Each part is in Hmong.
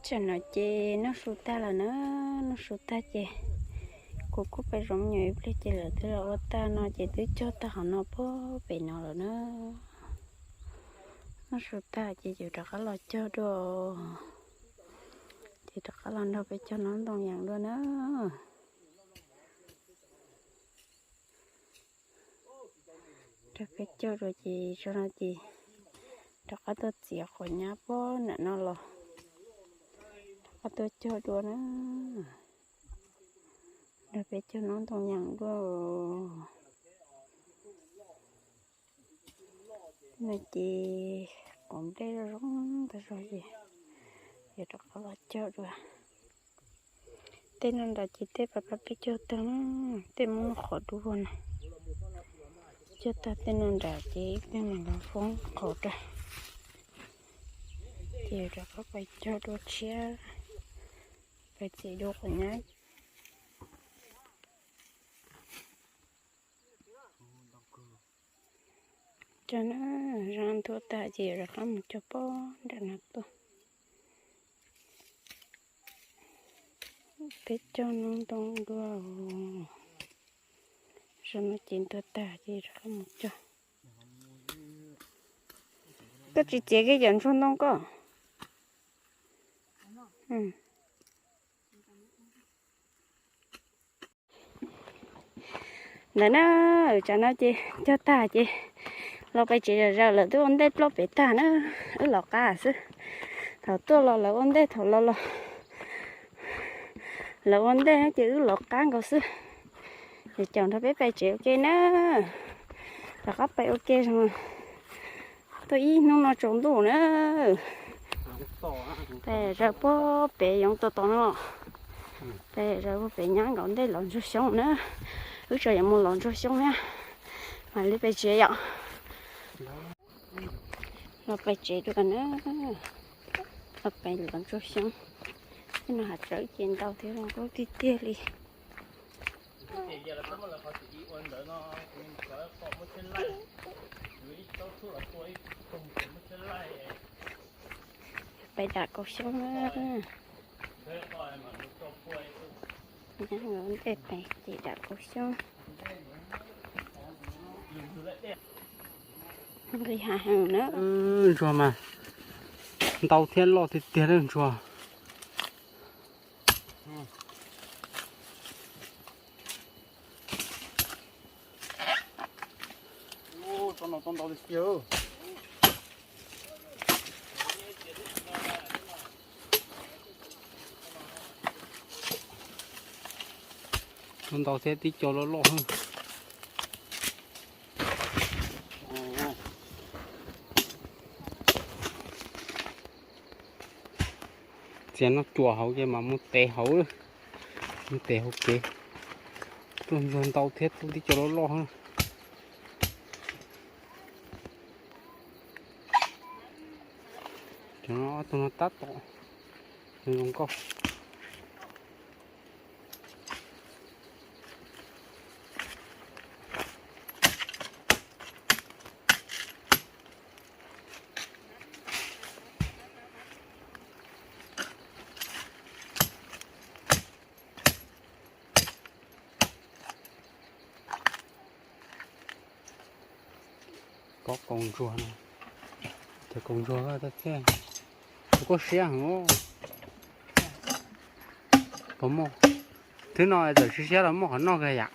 Tsam no ces noj su tag lawm na, noj su tag ces kuv kuj pais zov me nyuam ib pliag ces lawv twb los ua tag no ces twb cog tag qhov no puag pem no lawm na. Noj su tag ces yuav rov qab los cog dua, ces rov qab los nrog peb cog noob ntoo yees dua na. Rau peb cog dua ces tso no ces rov qab tuaj txiav qhov nyab puag nram no los rov qab tuaj cog dua na. Rau peb cog noob ntoo yees dua. No ces quav nplej zoo zoo tas zog ces yuav rov qab los cog dua. Tej no nram ces tej pab pab peb cog tag, tej muab qhov dub no. Cog tag tej no nram ces ib pliag mam los foob qhov rau. Ces rov qab pais cog dua tshiab, pais txiav dua qhov nyab. Cog na, zaj ntuj tag ces rov qab mus cog puag nram no tuaj. Peb cog noob ntoo dua, zaj no ces ntuj tag ces rov qab mus cog. Koj tsis txiav kiag cov ntsuag ntoo koj. Ntawd na, tsam no ces cog tag ces los pais tsev zom zaws, lawv twb ua ntej plaub pem tag na, wb lov qab xwb. Thaum tuaj los lawv ua ntej, thaum los los lawv ua ntej ces wb lov qab nkaus xwb. Ces caum nrog peb pais tsev ua ke na, rov qab pais ua ke. Tuaj ib hnub no tsaus ntuj na. Pais zaws puag pem yoov tos tos no. Pais zaws puag pem nyab nkaum ntej lov ntsuag xyoob na. Wb tseem yuav mus lov ntsuag xyoob na, mam li pais tsev yom. Los pais tsev dua na, los pais lov ntsuag xyoob. Tej no hav tsawb ces ntau thiab zoo nkauj tiag tiag li. Pais dam kaus xyoob na. Nyab nkawd ntej pais ces dam kaus xyoob. Nqis hav heev na. Ntsuag mas ntau thiab loj tiag tiag na ntsuag. Ntau thiab, tib co loj loj. Txiav noj cuam hauv ces mas mus tev hauv, mus tev hauv kev. Tuaj ntsuag ntau thiab, tuaj tib co loj loj. Cov no ob tug no tab tom zoo nkauj. Pob kaus ntsuag no, cov kaus ntsuag thiab, kuj siab heev. Puas muaj, twb no txawm siab siab los muaj qhov noj kawg yam.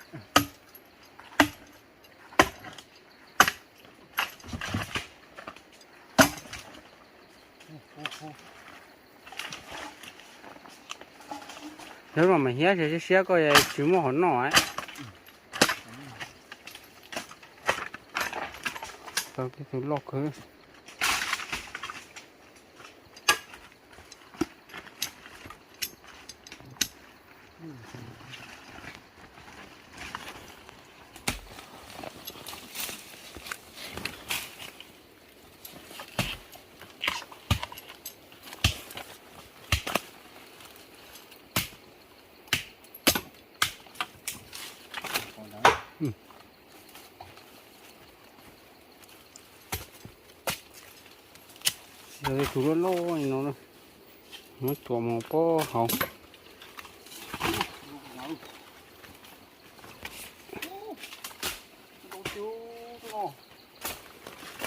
Yog mas mas hiab siab siab koj tsis muaj qhov noj. Tau kiag tus loj kawg. Tus loj loj no, Muab tsuav mus pab hauv.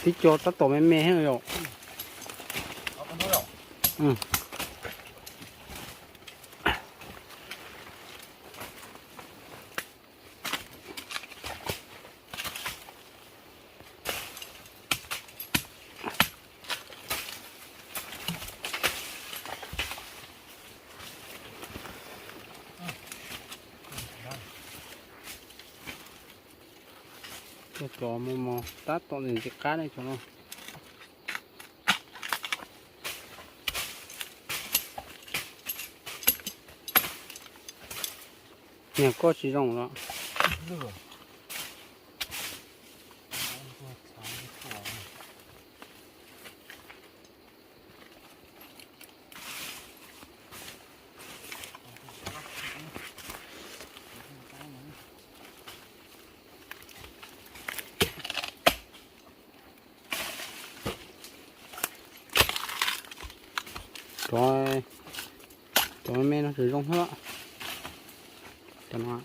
Tib co tab tom me me thiab yom. Cov mos mos tab tom ntxim ntxim qab ne cov no. Niag koj tsis zoo los. Cov, cov me me no tsis zoo thiab. Cov no.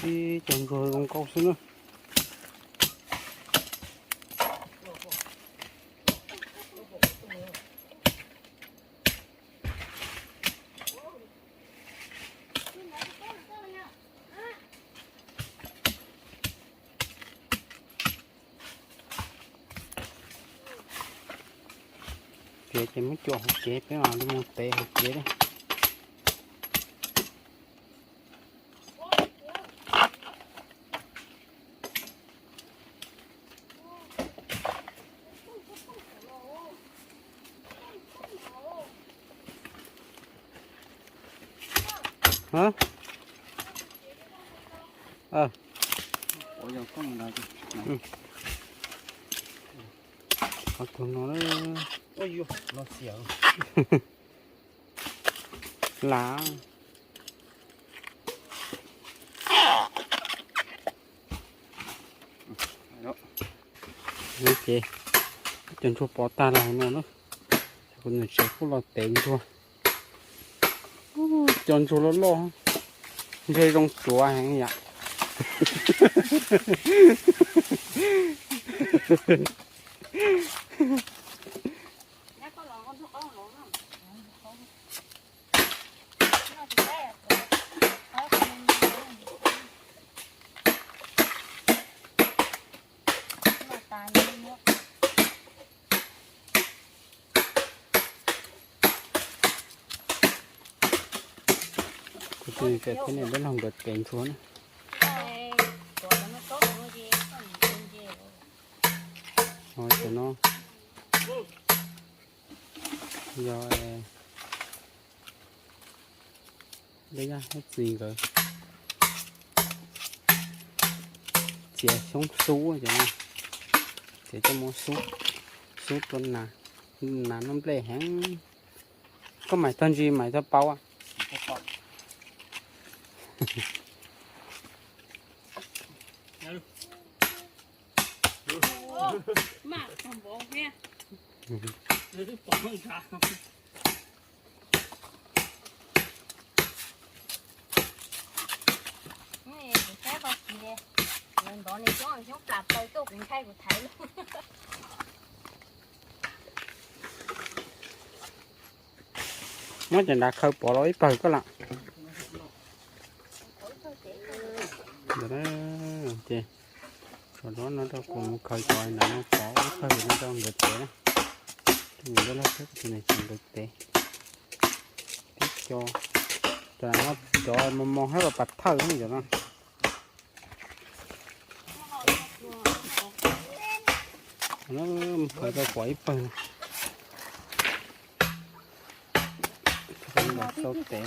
Ib co ntsuag zoo nkauj xwb na. Kev ces muab cuam hauv kev, peb mam li mus tev hauv kev li. Qhov tus no, lam. Ces cov ntsuag pov tag los no na, kuv niam tsev kuj los tev ntsuag. Cov ntsuag loj loj, ntshe zoo tsuav heev yom. Kuv tus niam tsev thiab niam peb los nkawd tev ntsuag na. Cov no yog Dej Yaj thiab txiv nkawd txiav xyoob xub cov no, txiav coj mus xub, xub rau nas, nas noj nplej heev. Koj mais tag ntsis mais tag pauv. Kuv saib qhov tsis, ntov nws xyoob, xyoob plam plaws tuaj kuv ntshai kuv thaiv lawm. Muab cov nrad khaws pov los ib pawg koj lam. Ces tsov zov no rau kuv mus khaws cov nrad no pov ib pawg no rau nkawd tev na. Nkawd tev. Tib co, cov no cov mos mos thiab los pas thawj cov no. Khaws rau pov ib pawg no. Tau tes.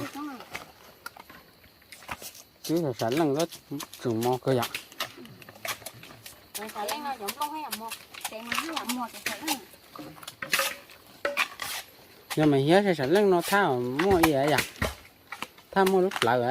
Twb sam leej los tseem mos kawg yom. Yog mas hiab sam leej no thaj muaj ib yam, thaj muaj lub plawv.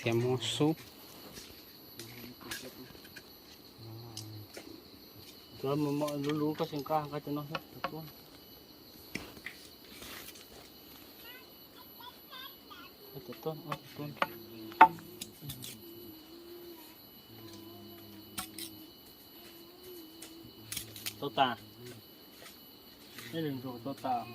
Txiav mus xub. Lub lub koj tsis nqa, nqa cov no xwb. Tau tas. Ib leeg ntsuag tau tas.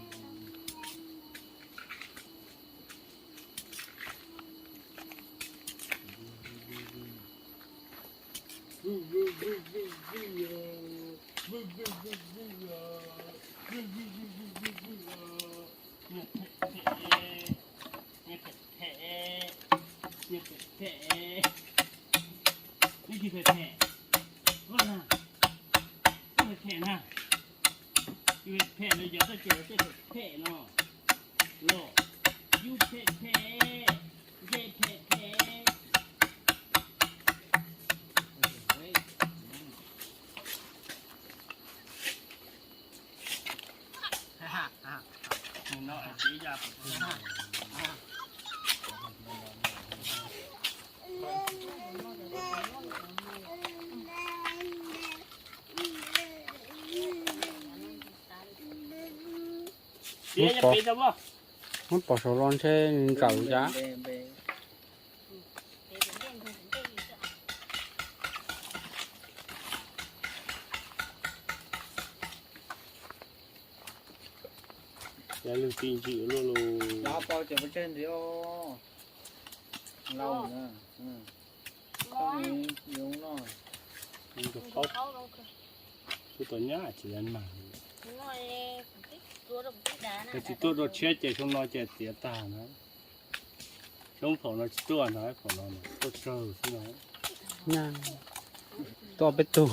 Niag phem phem, niag phem phem, wb tsis phem phem, wb na, wb phem phem na, yus phem phem los yog koj ces tej phem phem no, los yus phem phem, nce phem phem. Muab pov saum los ntshe ntsawm cas. Lwg ti ntsim luaj lus. Los pau ces pov tseg ntxiv os. Lauj na. Yoov no. Twb tau nyab tsis yog mag. Yog tsis tuaj rau tshiab ces xyoo no ces txiav tag na. Xyoo phaum no tsis tuaj ntag, phaum no tuaj tsawg xwb no. Nyab tuaj peb tug.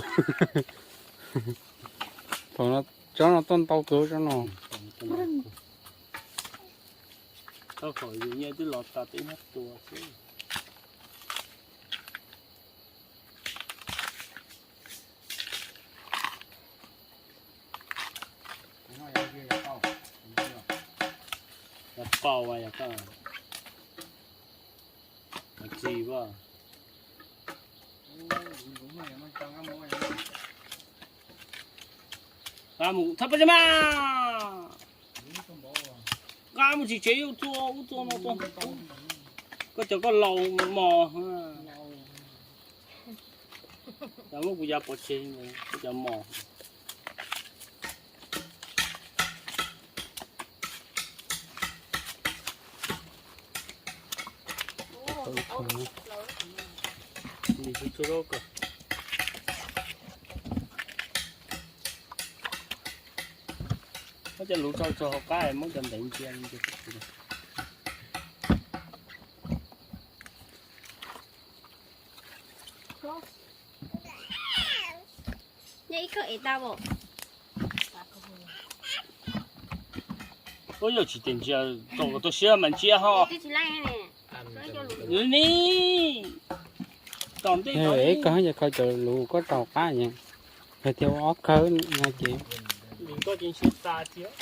Phaum no tsob no tuaj ntau kawg tsob no. Tau phaum yus nyiaj twb los tas tej nyab tua xwb. Yog pau as yog koj tsis as. Nqa mus thab pab mas, nqa mus tsis tsev ub txua ub txua no txua. Koj cov koj laus mos. Cov muab kuv yav pov tseg, koj cov mos. Muab cov luv tso tso hauv qab, muab cov ntev ntsia. Ua yog tsis tias ntsia, tau siab mas ntsia ho. Ni, tom ntej ib kawg ces khaws cov luv koj rau hauv qab, yog tias ua ob kawg no ces. Koj ces ntshe tas tiag.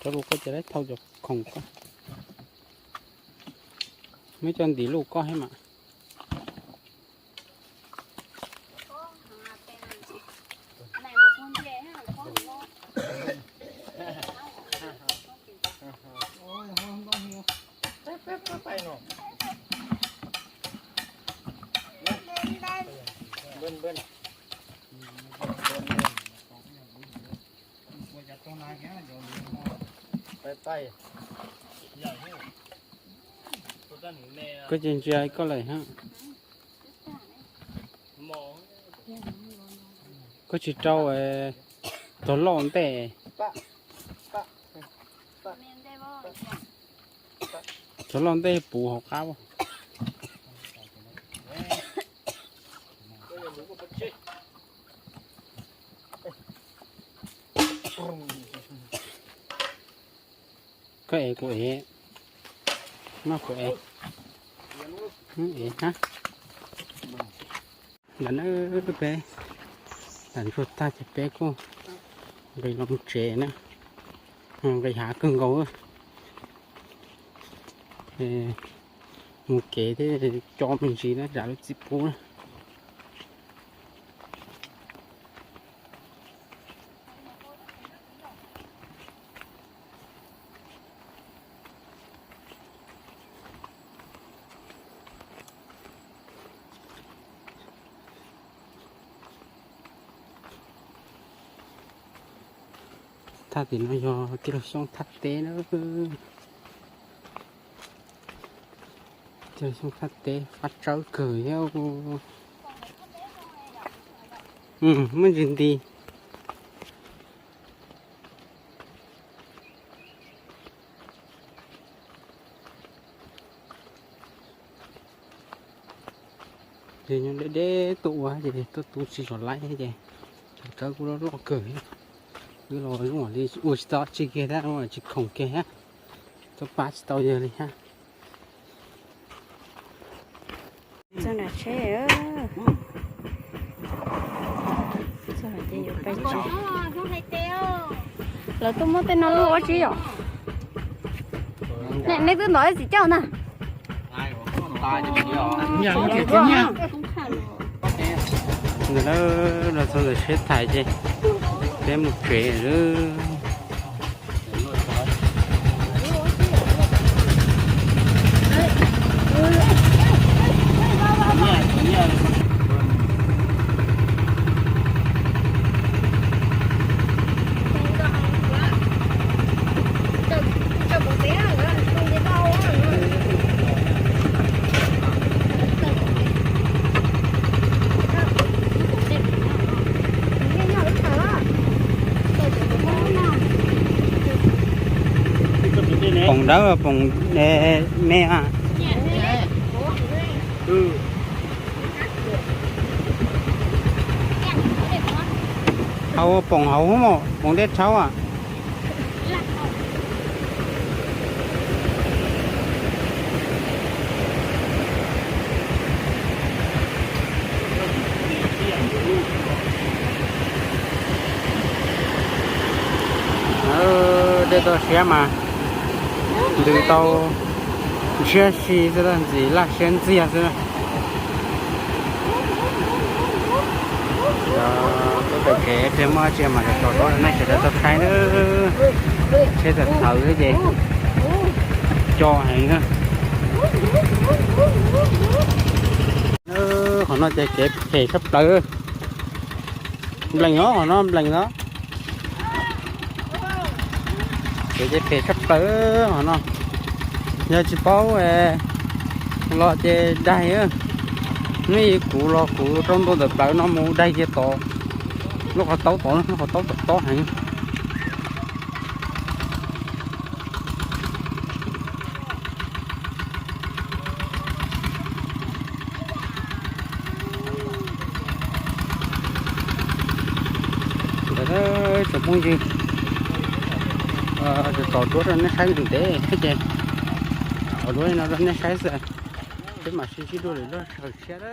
Cov luv koj ces lawv thau cov khoom koj. Muab coj ntim luj koj thiab mas. Koj tsis ntsia koj lawm hab. Koj tsis rau tog loj ntej. Tog loj ntej puv hauv qab. Koj ev kuv ev, noj kuv ev, ev hab. Ntawm no peb lam ntsuag tag ces peb kuj nqis los mus tsev na, nqis hav kawg nkaus. Mus kev thiab co me ntsis na, zam lub txim pub na. Thaj tim no yog tij laug Xyooj thaj teb na. Tij laug Xyooj thaj teb fab tsawb kawg thiab. Muaj ntsis nti. Ces nyob deb deb tuaj ua ces tuaj tu tsis tshua laib ces tsawb kuj loj loj kawg. Wb los zoo li ua tsis tau tsi kiag thiab, tsis khoom kiag thiab, tuaj pab tsis tau yawg li thiab. Txog nram tsheb, txog ces yuav pais tsev. Lawv tuaj muab tej no luaj ua tsi yom? Nej twb ntov ib txiv coj na. Ntawm no los txog ntawm tsheb thaiv ces peb mus tsev lawm. Poom dawb poom me a. Hauv poom hauv, poom dej rhaub a. Dej toj siab mas ntws tau ntshiab si xwb, ntxim laj siab ntxiag xwb. Lub pem kev peb muab tsia mas tso rau nej sawv daws tau saib na. Tsheb tawm tawv ces co heev na. Qhov no ces kev phem tshaj plaws. Nplees os, qhov no nplees os. Kev ces phem tshaj plaws qhov no. Yog tsis paub los ces daig. Neb kuv los kuv rau ntua ntawm plawv no mus daig kiag tod. Lub qhov taub tod, lub qhov taub tod tob heev. Ntawd tsoom phooj ywg, tso duab rau nej saib ntev thiab ces, tso duab li no rau nej saib xwb, peb mam sib ntsib dua lwm lub sij hawm tshiab.